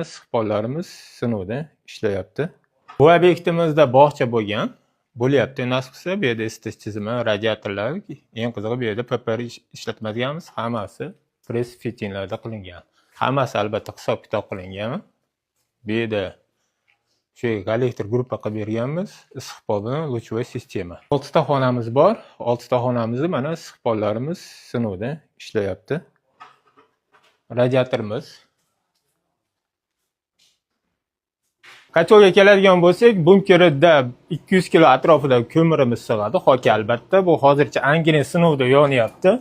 Issiqpollarimiz sinovda ishlayapti. Bu obyektimizda bog'cha bo'lgan. Bo'lyapti, nasib qilsa. Bu yerda isitish tizimi, radiatorlar, eng qizig'i, bu yerda PPR ishlatmaganmiz, hammasi press fittinglarda qilingan. Hammasi albatta hisob-kitob qilingan. Bu yerda shu kollektor gruppa qilib berganmiz, issiqpol bilan лучевой sistema. 6 ta xonamiz bor. 6 ta xonamizni mana issiqpollarimiz sinovda ishlayapti. Radiatorimiz. Kotelga keladigan bo'lsak, bunkerida 200 kilo atrofida ko'mirimiz sig'adi. Xoki albatta, bu hozircha angren sinovda yonyapti.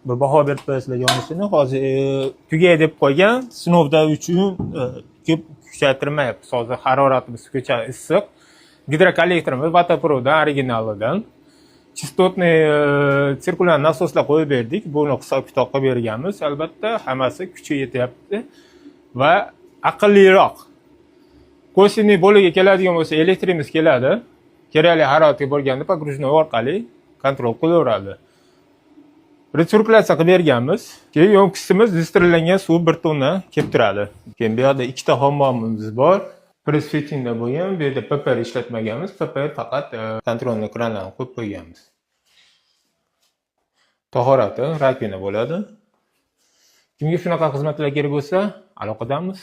Bir baho berib qo'yasizlar yonishini. Hozir tugay deb qo'ygan, sinovda uchun ko'p kuchaytirmayapmiz. Hozir haroratimiz ko'cha issiq. Gidrokollektorimiz Vataprovdan, originalidan. Частотный sirkulyar nasoslar qo'yib berdik. Buni hisob kitob qilib berganmiz. Albatta, hammasi kuchi yetyapti va aqlliroq. Косвенный bo'liga keladigan bo'lsa, elektrimiz keladi. Kerakli haroratga bo'lganda погружной orqali kontrol qilaveradi. Retsirkulyatsiya qilib berganmiz. Keyin ёмкость imiz distilllangan suv 1 tonna kelib turadi. Keyin bu yoqda ikkita hammomimiz bor. Press fittingda bo'lgan, bu yerda PPR ishlatmaganmiz. PPR faqat контрольный kranlarni qo'yib qo'yganmiz. Tahorati, раковина bo'ladi. Kimga shunaqa xizmatlar kerak bo'lsa, aloqadamiz.